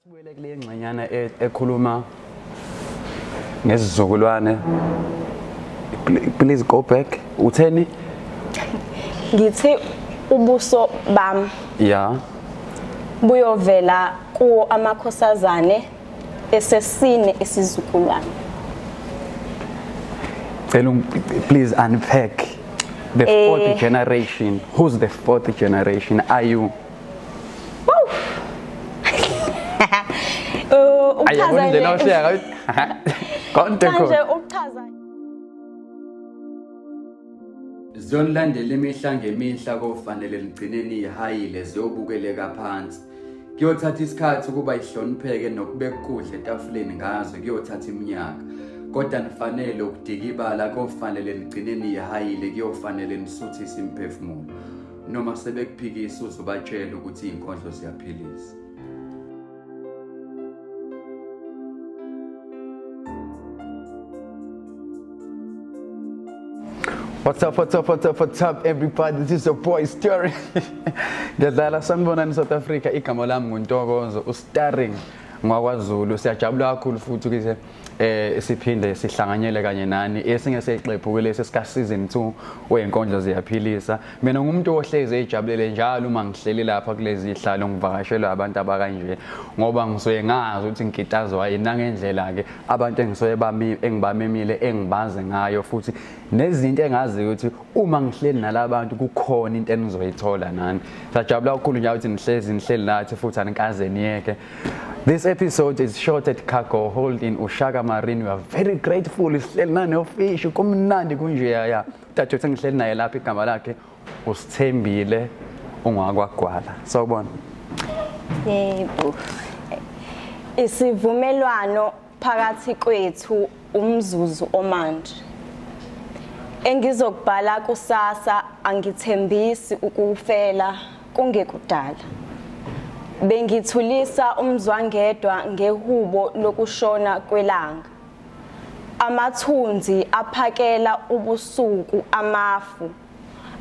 Sibuyele kule ngxenyana ekhuluma ngesizukulwane. Please go back. Utheni? Ngithi ubuso bami Yeah. buyovela kuwo amakhosazane esesine isizukulwane. Cela please unpack the fourth generation. Who's the fourth generation? Are you? Ukuchaza nje nawuhleka konke khona. Ukuchaza Ziyonilandela imihla ngemihla kofanele nigcine niyihayile ziyobukeleka phansi. Kuyothatha isikhathi ukuba ihlonipheke nokubeka ukudla etafuleni ngazo kuyothatha iminyaka. Kodwa nifanele ukudikibala kofanele nigcine niyihayile kuyofanele nisuthise imiphefumulo. Noma sebekuphikisa uzobatshela ukuthi iy'nkondlo ziyaphilisa. What's up, what's up, what's up, what's up, everybody? This is your boy Starring. Ngiyadlala sanibonani South Africa. Igama lami nguNtokozo, uStarring ngwakwaZulu. Siyajabula kakhulu futhi ukuthi siphinde sihlanganyele kanye nani esinye seqephu kulesi sika season 2 weyinkondlo ziyaphilisa. Mina ngumuntu ohlezi ejabulele njalo uma ngihleli lapha kulezi ihlalo ngivakashelwa abantu abakanje ngoba ngisuke ngazi ukuthi ngikitazwa yini nangendlela ke abantu engisuke bami engibamemile engibazi ngayo futhi nezinto engazi ukuthi uma ngihleli nalabantu kukhona into enizoyithola nani. Sajabula kakhulu nje ukuthi nihlezi nihleli nathi futhi anikaze niyeke. This episode is shot at Cargo Hold in Ushaka Marine. We are very grateful. Sihleli nanofishi kumnandi kunje ya. Dadewethu engihleli naye lapha igama lakhe uSithembile ungwakwagwala. Sawubona. Yebo. Isivumelwano phakathi kwethu umzuzu omanje. Engizokubhala kusasa angithembisi ukufela kungekudala. Bengithulisa umzwangedwa ngehubo lokushona kwelanga. Amathunzi aphakela ubusuku amafu,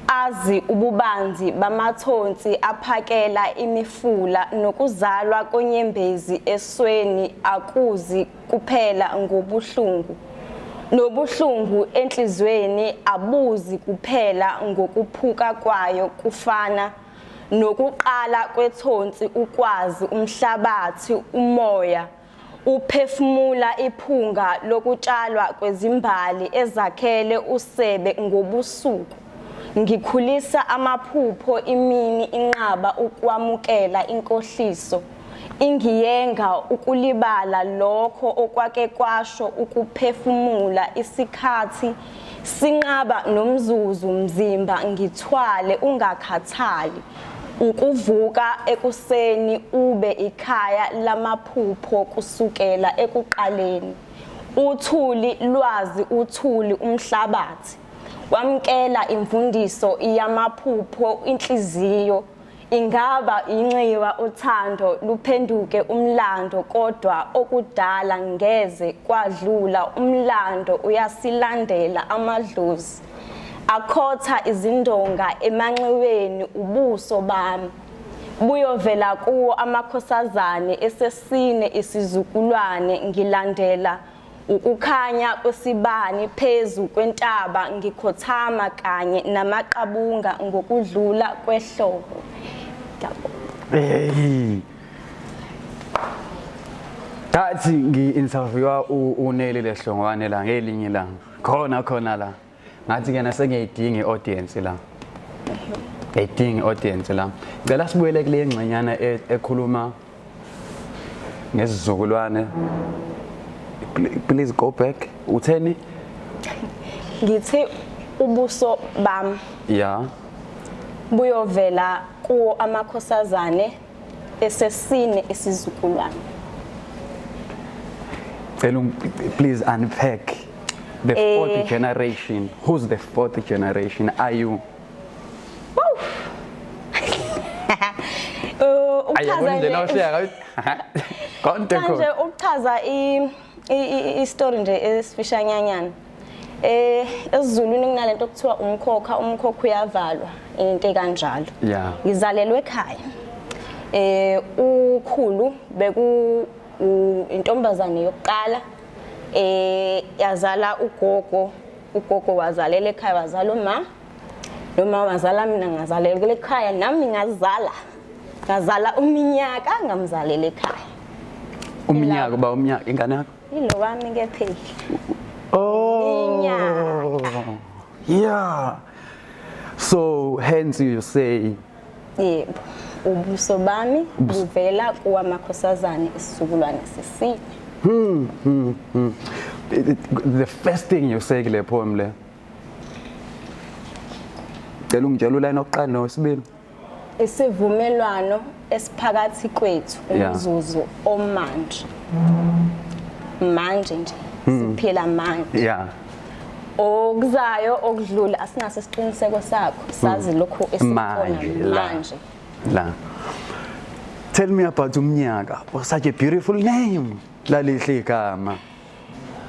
azi ububanzi bamathonsi aphakela imifula nokuzalwa konyembezi esweni akuzi kuphela ngobuhlungu. Nobuhlungu enhlizweni abuzi kuphela ngokuphuka kwayo kufana nokuqala kwethonsi ukwazi umhlabathi umoya Uphefumula iphunga lokutshalwa kwezimbali ezakhele usebe ngobusuku. Ngikhulisa amaphupho imini inqaba ukwamukela inkohliso. Ingiyenga ukulibala lokho okwake kwasho ukuphefumula isikhathi sinqaba nomzuzu mzimba ngithwale ungakhathali. Ukuvuka ekuseni ube ikhaya lamaphupho kusukela ekuqaleni. Uthuli lwazi uthuli umhlabathi. Wamkela imfundiso yamaphupho inhliziyo ingaba inxiwa uthando luphenduke umlando kodwa okudala ngeze kwadlula umlando uyasilandela amadlozi. Akhotha izindonga emanxiweni ubuso bami buyovela kuwo amakhosazane esesine isizukulwane ngilandela ukukhanya kwesibani phezu kwentaba ngikhothama kanye namaqabunga ngokudlula kwehlobo. Hey. Ngathi ngi-interviewa uNeli Lehlongwane la ngelinye ilanga. Khona khona la. Ngathi kena sengiyayidinga i-audience la. Ngiyayidinga i-audience la. Ngicela sibuyele kule ngxenyana ekhuluma ngesizukulwane. Please go back. Utheni? Ngithi ubuso bami Yeah. buyovela kuwo amakhosazane esesine isizukulwane. Cela please unpack the fourth generation. Who's the fourth generation? Are you? Ukuchaza nje nawuhleka konke khona. Ukuchaza i story nje esifishanyanyana. EsiZulwini kunalento okuthiwa umkhokha, umkhokha uyavalwa, into ekanjalo. Yeah. Ngizalelwe ekhaya. Ukhulu beku intombazane yokuqala yazala ugogo, ugogo wazalela ekhaya, wazala uma, noma wazala mina, ngazalela ekhaya nami, ngazala uminyaka, ngamzalela ekhaya. Uminyaka uba umnyaka ingane yakho? Ilo wami ke phela. Oh. Iminyaka. Yeah. So hence you say Yebo, ubuso bami buvela kuwamakhosazane, isizukulwane sesine. The first thing you say kule poem le. Cela ungitshela uline oqala nowesibili. Isivumelwano esiphakathi kwethu, umzuzu omanje manje nje siphila manje, okuzayo, okudlula, asinaso isiqiniseko sakho, sazi lokhu esikhona Manje la. manje. La. Tell me about umnyaka. Oh, such a beautiful name. Lalihle igama.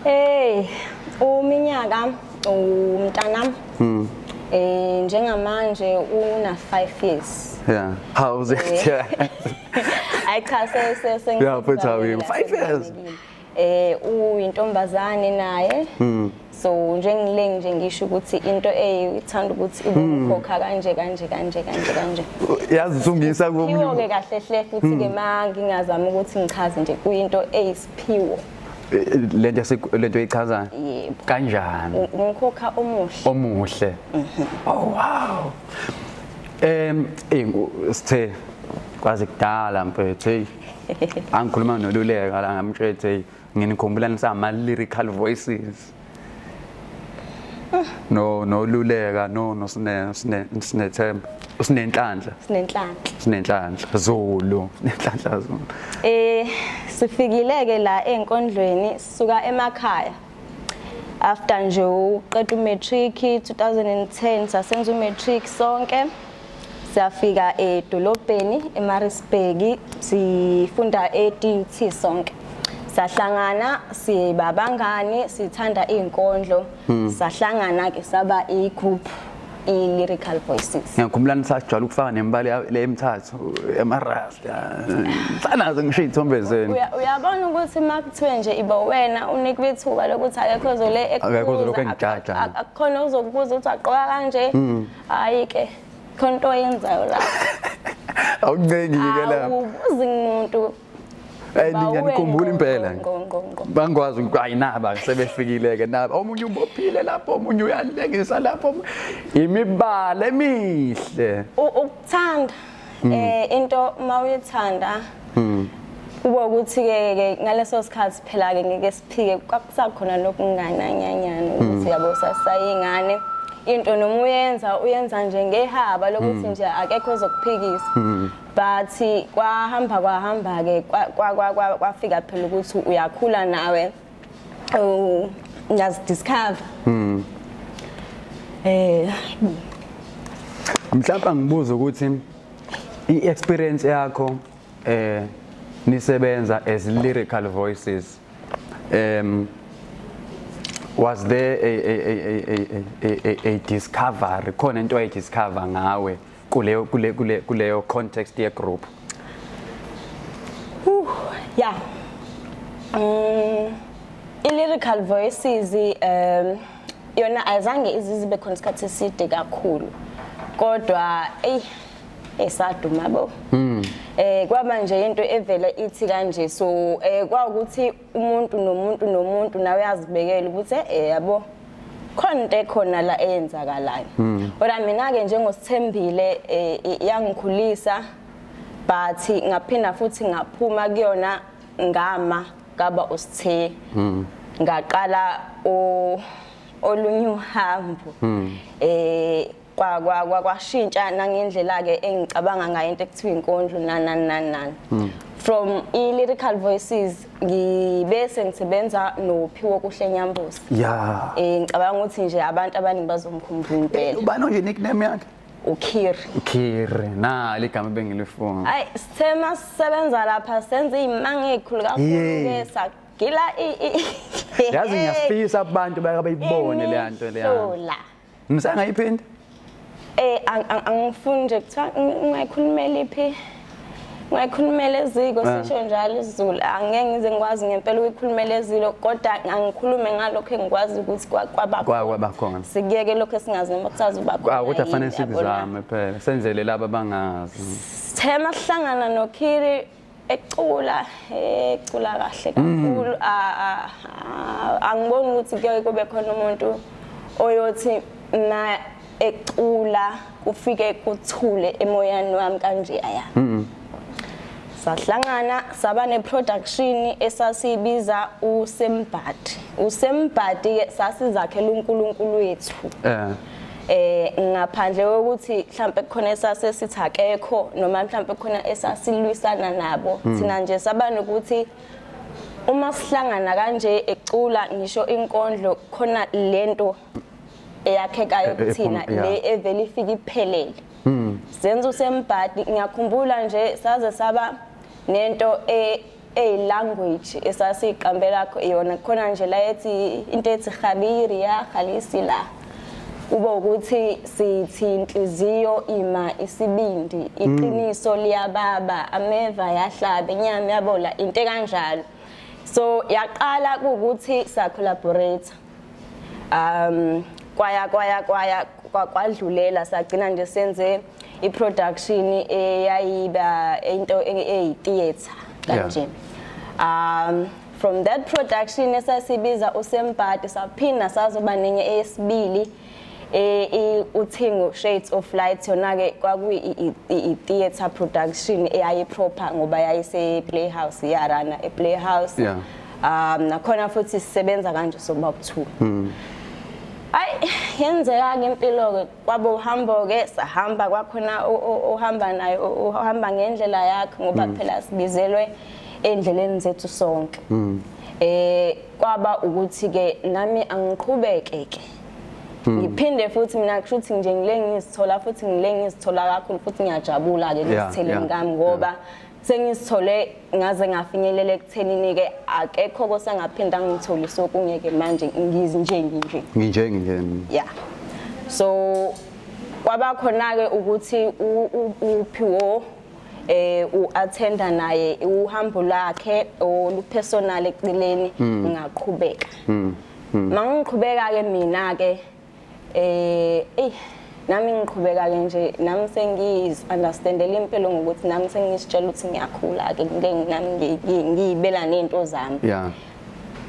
Hey, uminyaka umntanami. Njengamanje una 5 years. Yeah. How's it? Yeah. Ayi cha, se se se Yeah, but how you? 5 years. Uyintombazane naye. So njengile nje ngisho ukuthi into eyithanda ukuthi ibe umkhokha kanje kanje kanje kanje kanje. Yazi usungisa Siphiwo komunye. ke kahle hle futhi ke ma ngingazama ukuthi ngichaze nje, kuyinto eyisiphiwo. Lento eyichazayo. Yebo. Kanjani? Umkhokha omuhle. Omuhle. Oh wow. Sithe kwazi kudala mfethu, hey. Angikhuluma noluleka la, ngamtshela, hey, nginikhumbula nisama lyrical voices. No noluleka no no sine sine sinethemba. Sinenhlanhla. Sinenhlanhla. Sinenhlanhla Zulu. Sinenhlanhla Zulu. Sifikile ke la enkondlweni sisuka emakhaya. After nje uqeda umatric 2010, sasenza umatric sonke. Siyafika edolobheni eMaritzburg, sifunda eDUT sonke. Sahlangana sibabangani, sithanda izinkondlo, sahlangana ke saba i-group, i-Lyrical Voices. Ngiyakhumbula nisajwayele ukufaka nembali le emithathu emarasta. Sanazo ngisho iy'thombe zenu. Uyabona ukuthi uma kuthiwe nje iba wena unikwe ithuba lokuthi akekho ozole Akekho ozolokhu engijaja. Akukhona ozokubuza ukuthi aqoka kanje, hayi ke, khona into oyenzayo la. Awuncengi-ke lapho. Awubuzi muntu. Eh, Ba ngiyanikhumbula uwe impela. ngqo, ngqo, ngqo. Bangikwazi ukuthi hayi, naba sebefikile-ke naba. Omunye ubophile lapho, omunye uyalengisa lapho. Imibala emihle. Ukuthanda into, uma uyithanda, kuba ukuthi ke ke ngaleso sikhathi phela ke ngeke siphike, kwakusakhona nokungananyanyana ukuthi yabo sasayingane, into noma uyenza, uyenza nje ngehaba lokuthi nje akekho ozokuphikisa, but kwahamba kwahamba ke kwafika phela ukuthi uyakhula nawe, uyazidiscover. Mhlawumbe angibuza ukuthi i-experience yakho nisebenza as Lyrical Voices, was there a discovery, khona into ayidiscover ngawe kuleyo context ye group? Yeah. I-Lyrical Voices yona ayizange izibe khona isikhathi eside kakhulu. Kodwa ey, esaduma bo. Kwaba nje into evela ithi kanje, so kwawukuthi umuntu nomuntu nomuntu nawe uyazibekela ukuthi yabo, khona into ekhona la eyenzakalayo. Kodwa mina ke njengosithembile, yangikhulisa, but ngaphinda futhi ngaphuma kuyona, ngama ngaba usithe, ngaqala olunye uhambo, kwa kwa kwa kwashintsha nangendlela ke engicabanga ngayo into ekuthiwa inkondlo, nani nani nani nani. From i-Lyrical Voices ngibese ngisebenza noPhiwo Kuhle Nyambusi. Ngicabanga ukuthi nje abantu abaningi bazomkhumbula impela. Ubani nje nickname yakhe? Ukhiri. Khiri, nali igama bengilifuna. Ayi, sithema sisebenza lapha, senza iy'manga ey'khulu kakhulu ke, sagila Yazi ngiyafisa abantu bake bayibone le nto leya. Imihlola. Nisangayiphinda? Angifuni nje kuthiwa ngingayikhulumela iphi. Ngayikhulumela eziko, sisho njalo isiZulu. Angeke ngize ngikwazi ngempela ukuyikhulumela eziko, kodwa angikhulume ngalokho engikwazi ukuthi kwaba Kwaba khona. Sikuyeke lokho esingazi noma kusazoba khona. Ah, kodwa fanele yini, yabona. sikuzame phela, senzele laba abangazi. Sithema sihlangana noKhiri ecula, ecula kahle kakhulu. Angiboni ukuthi kuyoke kube khona umuntu oyothi na ecula kufike kuthule emoyeni wami kanje aya. Sahlangana saba ne-production esasiyibiza uSembhadi. USembhadi ke sasizakhela uNkulunkulu wethu. Ngaphandle kokuthi mhlambe kukhona esase sithi akekho noma mhlambe kukhona esasilwisana nabo, thina nje saba nokuthi uma sihlangana kanje ecula ngisho inkondlo, khona lento eyakhekayo kuthina, le evele ifike iphelele. Senza uSembhadi. Ngiyakhumbula nje saze saba nento eyi-language esasiyiqambela yona khona nje la, ethi into ethi khabiri ya khalisi, la kube ukuthi sithi inhliziyo ima isibindi, iqiniso liyababa, ameva yahlaba, inyama yabola, into ekanjalo. So yaqala kuwukuthi sa collaborate, kwaya kwaya kwaya kwadlulela, sagcina nje senze i-production eyayiba into eyi-theatre kanje. From that production esasibiza uSembhadi, saphinda sazoba nenye eyesibili, uThingo Shades of Light. Yona ke kwakuyi i-theatre production eyayi proper ngoba yayise Playhouse, yarana e Playhouse. Nakhona futhi sisebenza kanje soba bu-two. Ayi, yenzeka ke impilo ke, kwaba uhambo ke, sahamba kwakhona ohamba naye, uhamba ngendlela yakhe, ngoba phela sibizelwe endleleni zethu sonke. Kwaba ukuthi ke nami angiqhubeke ke, ngiphinde futhi mina, kusho ukuthi nje ngile ngizithola futhi, ngile ngizithola kakhulu futhi, ngiyajabula ke ngisitheleni kami ngoba sengisithole ngaze ngafinyelela ekuthenini ke akekho kosangaphinda angitholise okunye ke manje, ngizinje nginje. Nginje nginje. Yeah, so kwaba khona ke ukuthi uPhiwo u-attenda naye uhambo lwakhe olupersonal eceleni, ngaqhubeka. Mangiqhubeka ke mina ke, eh nami ngiqhubeka ke nje, nami sengiyiz understandela impilo ngokuthi nami sengisitshela ukuthi ngiyakhula ke, ngike nami ngiyibela nezinto zami.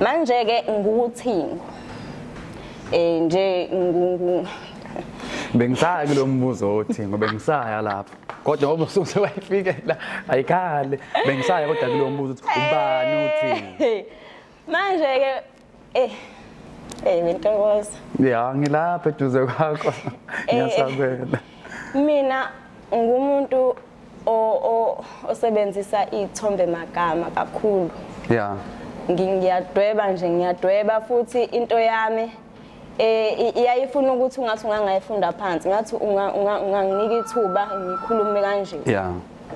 Manje ke nguThingo nje Bengisaya kulo mbuzo oThingo, bengisaya lapho. Kodwa ngoba usuke wayifikela, ayikhale. Bengisaya kodwa kulo mbuzo uthi ubani uThingo. Manje ke bentokozo. Ya, ngilapha eduze kwakho. Ngiyasabela. Mina ngumuntu osebenzisa iy'thombe magama kakhulu. Ngiyadweba nje, ngiyadweba futhi into yami iyayifuna ukuthi ungathi ungangayifunda phansi, ngathi unganginika ithuba ngikhulume kanje.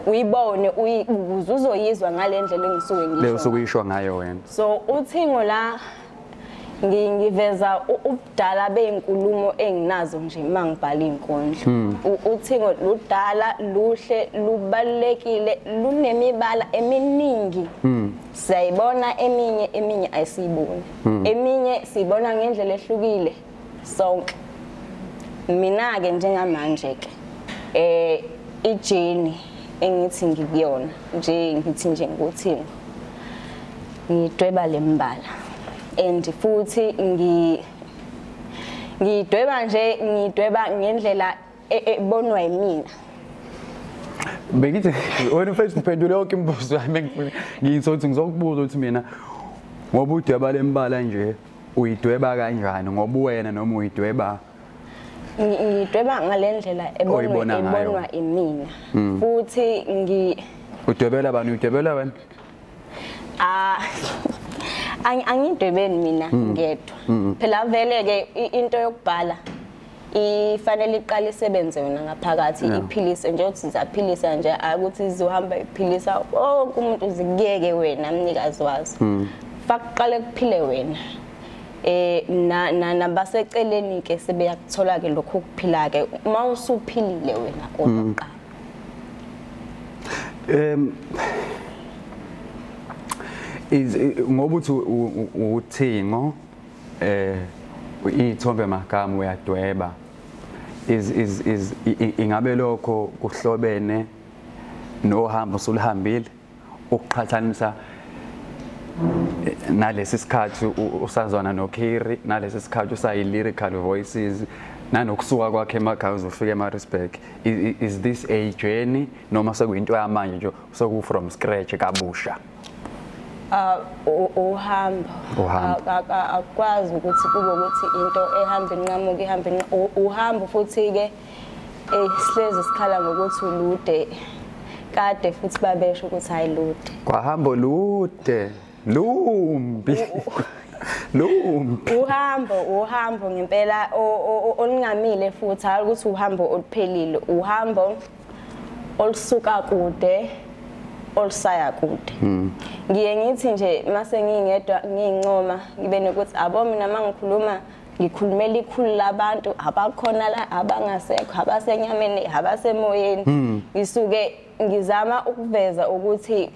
Uyibone, ukuze uzoyizwa ngale ndlela engisuke ngisho. Leyo usukuyisho ngayo wena. So uThingo la ngiveza ubudala bey'nkulumo enginazo nje uma ngibhala iy'nkondlo. UThingo ludala, luhle, lubalulekile, lunemibala eminingi. Siyayibona eminye, eminye ayisiyiboni, eminye siyibona ngendlela ehlukile sonke. Mina-ke njengamanje-ke ijeni engithi ngikuyona nje, ngithi nje nguThingo, ngidweba le mbala and futhi ngidweba nje, ngidweba ngendlela ebonwa yimina. Bengithi wena mfethu uphendule yonke imibuzo yami engifuna. Ngizothi ngizokubuza ukuthi mina ngoba udweba lembala nje, uyidweba kanjani, ngoba wena noma uyidweba Ngidweba ngale ndlela ebonwa Oyibona ngayo. Ebonwa imina futhi Udwebela bani? Udwebela wena? Ah, angidwebeni mina ngedwa phela vele ke into yokubhala ifanele iqale isebenze yona ngaphakathi, iphilise nje, uthi ziyaphilisa nje, akuthi izohamba iphilisa wonke umuntu zikuyeke wena mnikazi wazo. Fakuqale kuphile wena, na nabaseceleni ke sebeyakuthola ke lokho kuphila ke uma usuphilile wena kodwa kuqala. Is ngoba uthi uthingo iy'thombe magama uyadweba, is ingabe lokho kuhlobene nohambo osuluhambile ukuqhathanisa nalesi sikhathi usazwana noKhiri, nalesi sikhathi usayi-Lyrical Voices, nanokusuka kwakhe emakhaya uzofika eMaritzburg? Is this a journey noma sekuyinto yamanje nje, seku from scratch kabusha? Uhambo. Uhambo. Akukwazi ukuthi kube ukuthi into ehamba inqamuka, ihamba uhambo futhi ke sihlezi sikhala ngokuthi ulude kade, futhi babesho ukuthi hayi, lude. Kwahambo lude, lumbi lumbi. Uhambo ngempela olungamile futhi, hayi ukuthi uhambo oluphelile, uhambo olusuka kude olusaya kude. Ngiye ngithi nje mase ngingedwa ngiyincoma, ngibe nokuthi abo mina mangikhuluma ngikhulumela ikhulu labantu abakhona la, abangasekho, abasenyameni, abasemoyeni. Ngisuke ngizama ukuveza ukuthi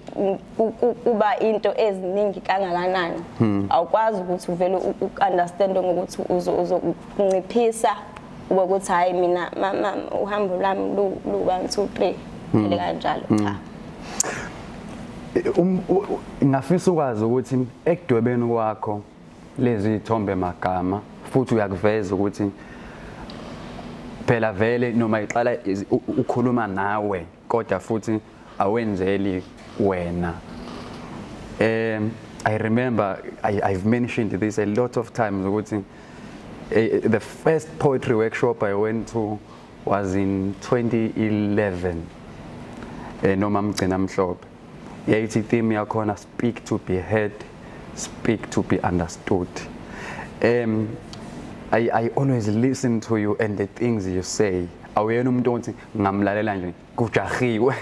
kuba into eziningi kangakanani. Awukwazi ukuthi uvele u-understand ngokuthi uzokunciphisa ukuthi hayi, mina uhambo lwami lu 1 2 3 phele kanjalo, cha. Ngafisa ukwazi ukuthi ekudwebeni kwakho lezi zithombe magama, futhi uyakuveza ukuthi phela vele noma iqala ukhuluma nawe, kodwa futhi awenzeli wena. I remember I've mentioned this a lot of times ukuthi the first poetry workshop I went to was in 2011, noma Mgcina Mhlophe. Yayithi theme yakhona, "Speak to be heard, speak to be understood." I always listen to you and the things you say. Awuyena umuntu othi ngamlalela nje kujahiwe,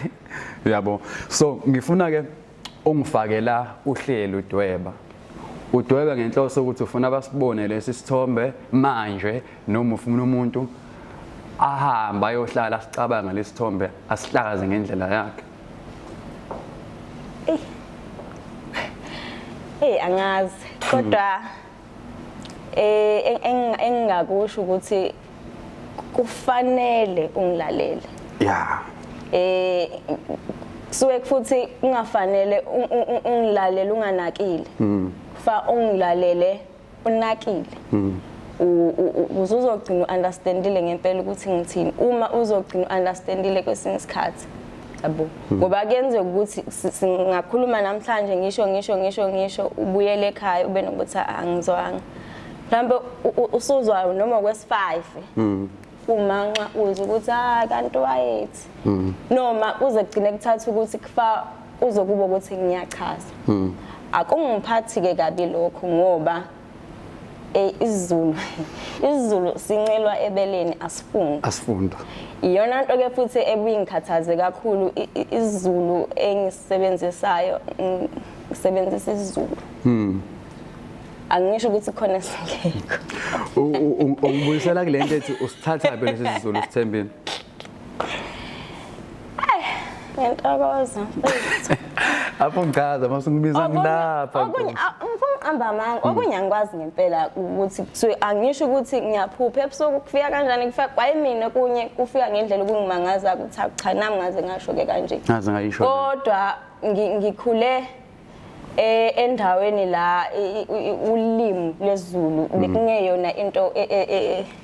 yabo. So ngifuna ke ungifakela uhlelo, udweba udwebe ngenhloso ukuthi ufuna basibone lesi sithombe manje, noma ufuna umuntu ahamba ayohlala sicabanga lesithombe, asihlakaze ngendlela yakhe? Hey, angazi, kodwa engingakusho ukuthi kufanele ungilalele. Kusuke futhi kungafanele ungilalele unganakile. Fa ungilalele unakile. Ukuze uzogcina u-understandile ngempela ukuthi ngithini. Uma uzogcina u-understandile kwesinye isikhathi. Yabo. Ngoba kuyenzeka ukuthi singakhuluma namhlanje, ngisho ngisho ngisho ngisho, ubuyele ekhaya ube nokuthi angizwanga. Mhlawumbe usuzwa noma kwesi-5 uma nxa uzwa ukuthi ah, kanti wayethi, noma kuze kugcine kuthatha ukuthi kufa kuzokuba ukuthi ngiyachaza. Akungiphathi ke kabi lokho, ngoba isiZulu sincelwa ebeleni, asifundi. Asifunda. Iyona nto ke futhi ebuyingikhathaze kakhulu, isiZulu engisisebenzisayo, ngisebenzisa isiZulu. Angisho ukuthi khona singekho. Ungibuyisela kule nto ethi usithatha phi lesi siZulu, sithembile? Ngentokozo. Apho ngichaza mase ngibiza ngilapha. Okunye ngifuna uqamba amanga, okunye angikwazi ngempela ukuthi kuthiwe, angisho ukuthi ngiyaphupha ebusuku kufika kanjani, kufika kwayimina, okunye kufika ngendlela okungimangaza ukuthi cha, nami ngaze ngasho ke kanje. Ngaze ngayisho. Kodwa ngikhule endaweni la ulimi lesiZulu bekungeyona into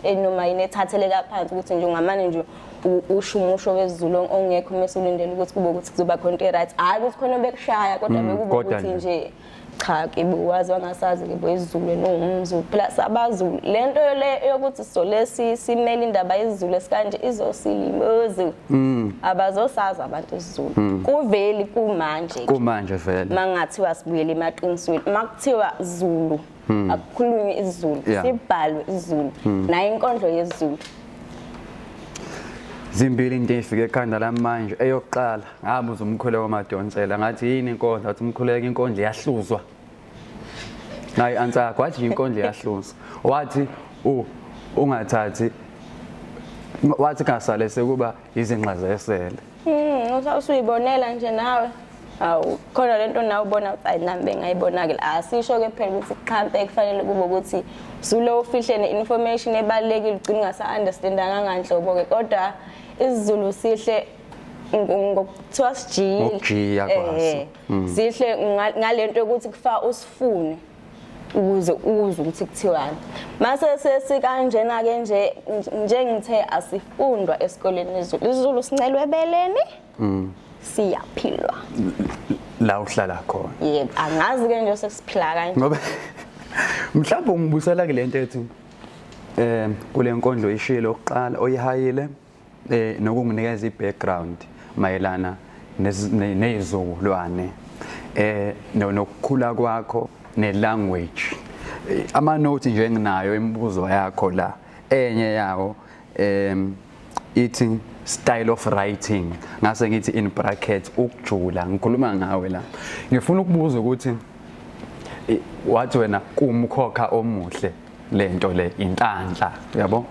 enoma yini ethatheleka phansi, ukuthi nje ungamane nje usho umusho wesiZulu ongekho mase ulindele ukuthi kube ukuthi kuzoba khona into e-right. Hhayi ukuthi khona bekushaya, kodwa bekuba kodwa ukuthi nje. Nje cha ke, wazi wangasazi ke bo isiZulu nowumZulu phela, sabaZulu. Le nto le yokuthi sole simele indaba yesiZulu esikanje izosilimuzi, abazosazi abantu isiZulu kuveli kumanje. Kumanje vele. Mangathiwa sibuyele emaqinisweni, makuthiwa Zulu, akukhulunywe isiZulu, sibhalwe isiZulu, nayo inkondlo yesiZulu. Zimbili into ey'fike ekhanda lami manje. Eyokuqala, ngabuza umkhuleko waMadonsela, ngathi yini inkondlo? Wathi umkhuleko, inkondlo iyahluzwa. Nayi answer yakho, wathi inkondlo iyahluzwa. Wathi ungathathi, wathi kungasale sekuba izinqa zesele. Usuyibonela nje nawe. Awu, khona lento nawe ubona ukuthi ayi, nami bengayibona-ke. Asisho-ke phela ukuthi qhampe kufanele kube ukuthi usulo ufihle ne-information ebalulekile, ugcine ungasa-understandanga nganhlobo-ke, kodwa isiZulu sihle ngokuthiwa sijiyile. Ngokujiya kwaso. Sihle ngalento yokuthi kufa usifune ukuze uzwe ukuthi kuthiwani. Mase sesikanjena ke nje, njengithe asifundwa esikoleni isiZulu. IsiZulu sincelwe ebeleni. Siyaphilwa. La uhlala khona. Yebo, angazi ke nje sesiphila kanje. Ngoba mhlawumbe ungibusela kule nto ethi kule nkondlo ishilo oqala oyihayile, nokunginikeza i-background mayelana nezizukulwane, nokukhula kwakho ne-language. Ama notes nje enginayo, imibuzo yakho la, enye yawo ithi style of writing, ngase ngithi in brackets ukujula. Ngikhuluma ngawe la, ngifuna ukubuza ukuthi wathi wena kumkhokha omuhle lento le inhlanhla, yabo.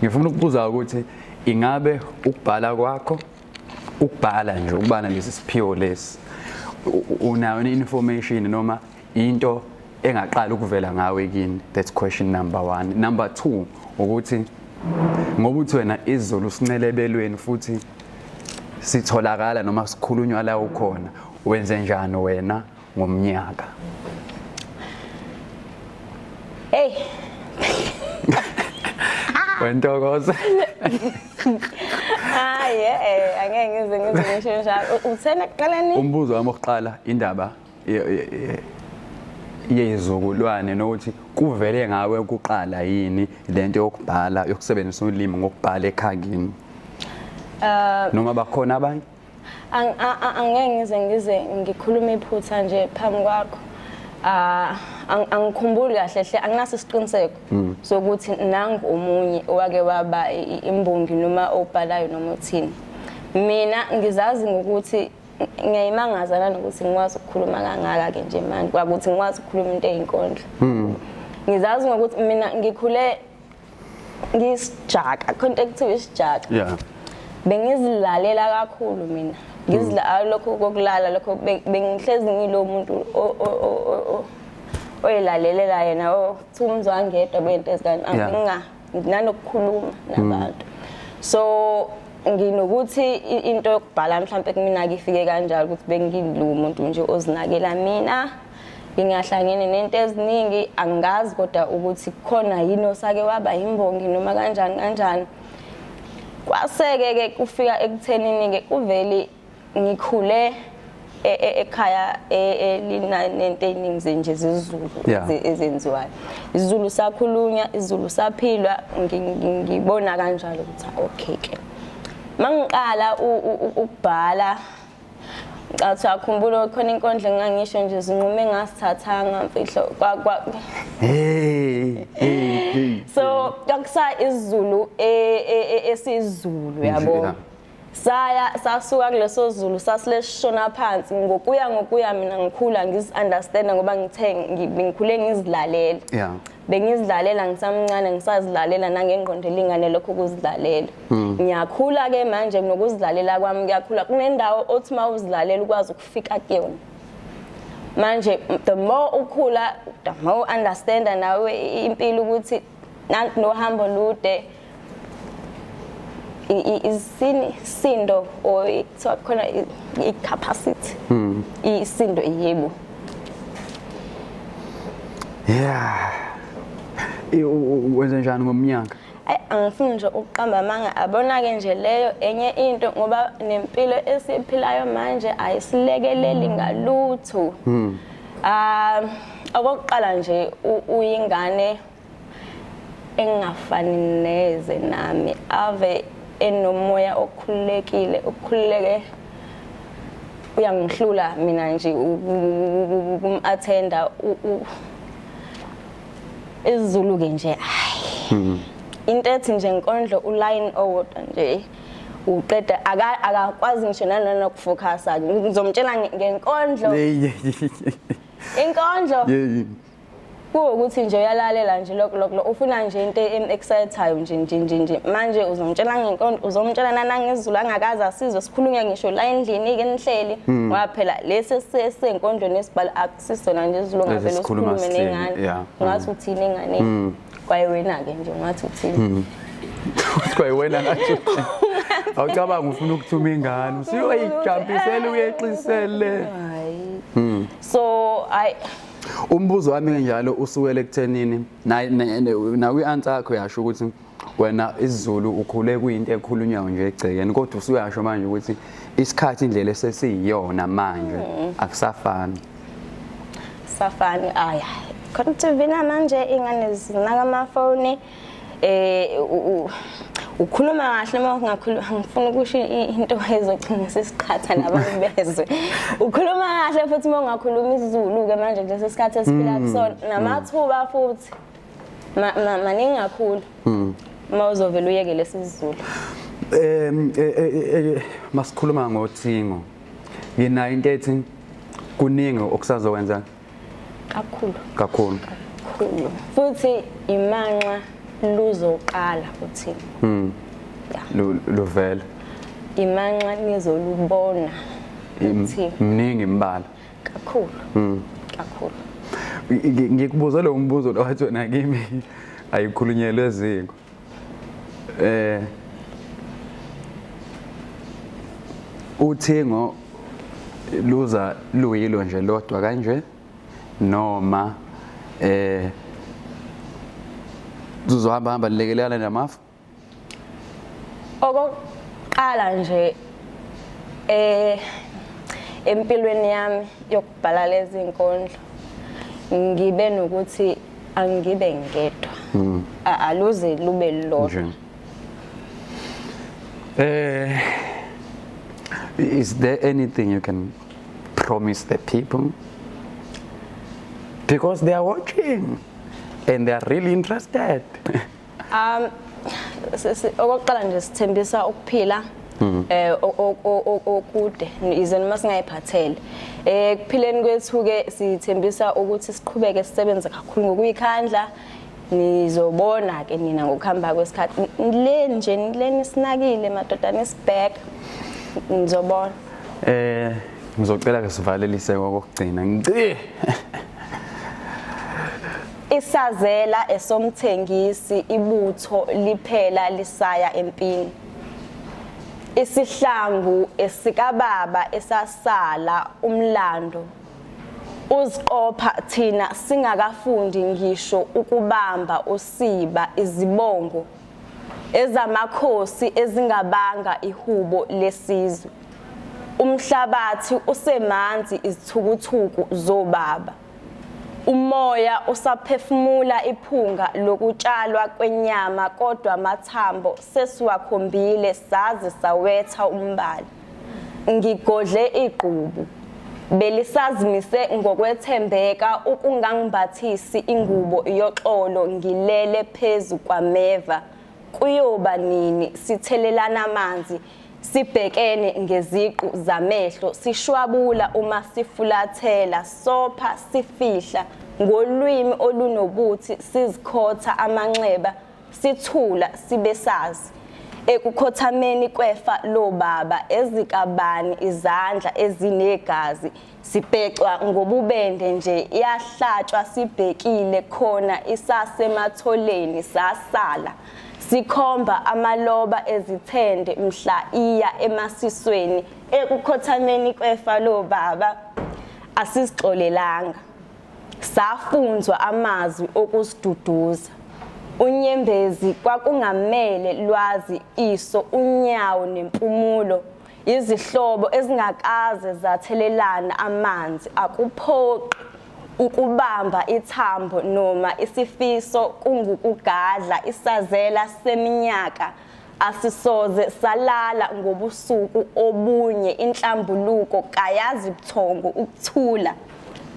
Ngifuna ukubuza ukuthi ingabe ukubhala kwakho, ukubhala nje, ukubana lesi siphiwo lesi, unayo information noma into engaqala ukuvela ngawe kini? That's question number 1. Number 2, ukuthi ngoba uthi wena isiZulu sincelebelweni futhi sitholakala noma sikhulunywa la ukhona, wenze njani wena ngomnyaka? Hey. Wentokozo. Hayi, angeke ngize ngisho njalo. Uthena kuqalani? Umbuzo wami oqala, indaba yezizukulwane, nokuthi kuvele ngawe kuqala yini lento yokubhala, yokusebenzisa ulimi ngokubhala ekhakini, noma bakhona abanye? Angeke ngize ngikhulume iphutha nje phambi kwakho. Angikhumbuli kahle hle, anginaso isiqiniseko sokuthi nangu omunye owake waba imbongi noma obhalayo noma uthini. Mina ngizazi ngokuthi ngiyayimangaza nanokuthi ngikwazi ukukhuluma kangaka ke nje manje, kwakuthi ngikwazi ukukhuluma into eyinkondlo. Ngizazi ngokuthi mina ngikhule ngisijaka, khona ekuthiwa isijaka. Bengizilalela kakhulu mina. Ngizila lokho kokulala, lokho bengihlezi ngilo muntu oyilalelela yena, othiwa umzwangedwa bento ezikanje. Anginga nanokukhuluma nabantu. So nginokuthi into yokubhala mhlambe kumina ifike kanjalo ukuthi bengilo umuntu nje ozinakela mina, ngingahlangene nento eziningi. Angazi kodwa ukuthi khona yini osake waba imbongi noma kanjani kanjani. Kwaseke ke kufika ekuthenini ke kuveli ngikhule ekhaya elinento eziningi nje zesiZulu ezenziwayo. isiZulu sakhulunywa, isiZulu saphilwa, ngibona kanjalo ukuthi okay ke. Mangiqala ukubhala, ngathi akhumbula khona inkondlo engangisho nje, zinqume ngasithathanga mfihlo kwa Hey, hey, hey. So kwakusa isiZulu esiZulu, yabo. Saya sasuka kuleso Zulu sasileshona phansi ngokuya ngokuya mina ngikhula ngizi-understand ngoba ngithe ngikhule ngizilalela. Bengizilalela ngisamncane, ngisazilalela nangengqondo elingane lokho kuzilalela. Ngiyakhula ke manje nokuzilalela kwami kuyakhula. Kunendawo othi mawuzilalela ukwazi ukufika kuyona. Manje the more ukhula, the more understand nawe impilo ukuthi nohambo lude, isini sindo or kuthiwa khona i-capacity, isindo, yebo. Yeah. Wenze njani ngomnyaka? Ayi, angifuni nje ukuqamba amanga, abona-ke nje leyo enye into, ngoba nempilo esiyiphilayo manje ayisilekeleli ngalutho. Okokuqala nje, uyingane engafani neze nami, ave enomoya okhululekile, ukhululeke uyangihlula mina nje ukum-attenda. isiZulu ke nje, hayi, into ethi nje inkondlo uline owodwa nje uqeda, akakwazi ngisho nanokufocusa. Ngizomtshela ngenkondlo, inkondlo. Kuwukuthi nje uyalalela nje lokho lokho lokho, ufuna nje into em-excitayo nje nje nje nje. Manje uzomtshela ngenkondo, uzomtshela nangesiZulu angakaze asizwe sikhulunywa ngisho la endlini-ke nihleli. Ngoba phela lesi senkondlo nesibhalo akusisona nje isiZulu Lesi ongavele sikhuluma usikhulume sihleli, nengane. Ungathi uthini enganeni. Kwaye wena-ke nje ungathi uthini. Kwayiwena ngathi uthini. Awucabanga ufuna ukuthuma ingane, usuyoyijampisela uyexisele. Hayi. So I Umbuzo wami njalo usukele ekuthenini nakwi-answer yakho yasho ukuthi wena isiZulu ukhule kuyinto ekhulunywayo nje egcekeni, kodwa usuyasho manje ukuthi isikhathi indlela esesiyiyona manje akusafani. Safani aya. Khona TV manje ingane zinaka amafoni, ukhuluma kahle uma ungakhuluma, ngifuna ukusho into ezogcina sesiqhatha nabantu bezwe. Ukhuluma kahle futhi uma ungakhuluma isiZulu ke manje kulesi sikhathi esiphila kusona, namathuba futhi maningi kakhulu uma uzovela uyeke lesi siZulu. Masikhuluma ngothingo, nginayo into ethi kuningi okusazokwenza kakhulu kakhulu. Kakhulu futhi, imanxa luzoqala uthingo. Luvela. Imanxa nizolubona uthingo. Mningi imbala. Kakhulu kakhulu. Ngikubuza lo mbuzo lo wathi wena kimi ayikhulunyelwe eziko. Uthingo luza luyilo nje lodwa kanje, noma luzohamba hamba lilekelelana namafu? Okokuqala nje empilweni yami yokubhala lezi inkondlo, ngibe nokuthi angibe ngedwa. Aluze lube lodwa. Nje. Is there anything you can promise the people? Because they are watching and they are really interested. Okokuqala nje sithembisa ukuphila okude ize noma singayiphathele. Ekuphileni kwethu ke sithembisa ukuthi siqhubeke sisebenze kakhulu ngokuyikhandla. Nizobona ke nina ngokuhamba kwesikhathi. Le nje le nisinakile madoda, nisibheka, nizobona. Ngizocela ke sivalelise kokugcina. Ngici. Isazela esomthengisi, ibutho liphela lisaya empini. Isihlangu esikababa esasala, umlando uziqopha thina singakafundi ngisho ukubamba usiba. Izibongo ezamakhosi ezingabanga ihubo lesizwe. Umhlabathi usemanzi izithukuthuku zobaba. Umoya usaphefumula iphunga lokutshalwa kwenyama, kodwa amathambo sesiwakhombile saze sawetha umbala. Ngigodle igqubu belisazimise ngokwethembeka ukungangimbathisi ingubo yoxolo ngilele phezu kwameva. Kuyoba nini sithelelana amanzi, sibhekene ngeziqu zamehlo, sishwabula uma sifulathela, sopha sifihla ngolwimi olunobuthi, sizikhotha amanxeba, sithula sibesazi ekukhothameni kwefa lobaba? Ezikabani izandla ezinegazi? Sibhecwa ngobubende nje, yahlatshwa sibhekile khona isasematholeni, sasala sikhomba amaloba ezithende mhla iya emasisweni. Ekukhothameni kwefa lobaba asizixolelanga, safunzwa amazwi okusiduduza. Unyembezi kwakungamele lwazi iso, unyawo nempumulo izihlobo ezingakaze zathelelana amanzi. Akuphoqi ukubamba ithambo noma isifiso kungukugadla. Isazela seminyaka asisoze salala ngobusuku obunye. Inhlambuluko kayazi buthongo. Ukuthula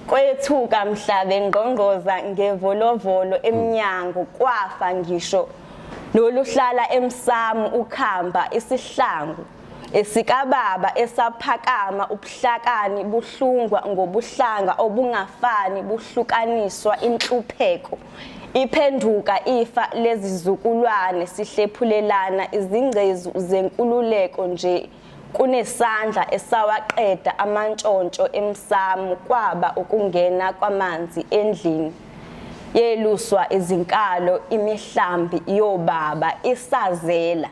kwethuka mhla bengqongqoza ngevolovolo emnyango, kwafa ngisho noluhlala emsamo ukhamba. Isihlangu Esikababa esaphakama ubuhlakani buhlungwa ngobuhlanga obungafani buhlukaniswa inhlupheko iphenduka ifa lezizukulwane sihlephulelana izingcezu zenkululeko nje kunesandla esawaqeda amantshontsho emsamo kwaba ukungena kwamanzi endlini yeluswa izinkalo imihlambi yobaba isazela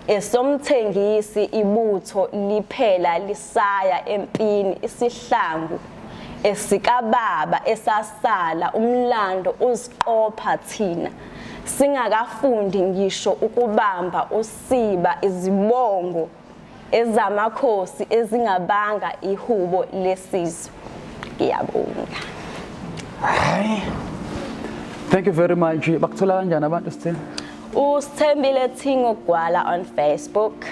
Esomthengisi ibutho liphela lisaya empini isihlangu esikababa esasala umlando uziqopha thina singakafundi ngisho ukubamba usiba izibongo ezamakhosi ezingabanga ihubo lesizwe. Ngiyabonga. Hayi. Thank you very much. Bakuthola kanjani abantu, Sithembe? USithembile Thingo Gwala on Facebook.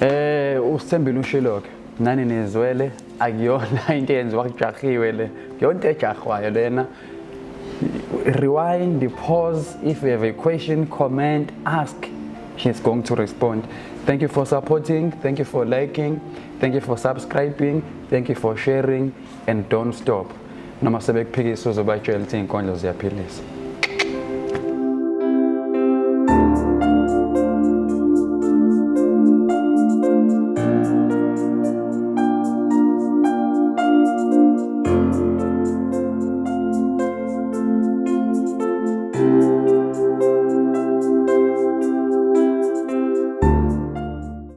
USithembile ushilo ke. Nani nizwele, akuyona into eyenziwa kujahiwe le. Yonke ejahwayo lena. Rewind, pause if you have a question, comment, ask. She's going to respond. Thank you for supporting, thank you for liking, thank you for subscribing, thank you for sharing and don't stop. Noma sebekuphikisa uzobatshela ukuthi iy'nkondlo ziyaphilisa.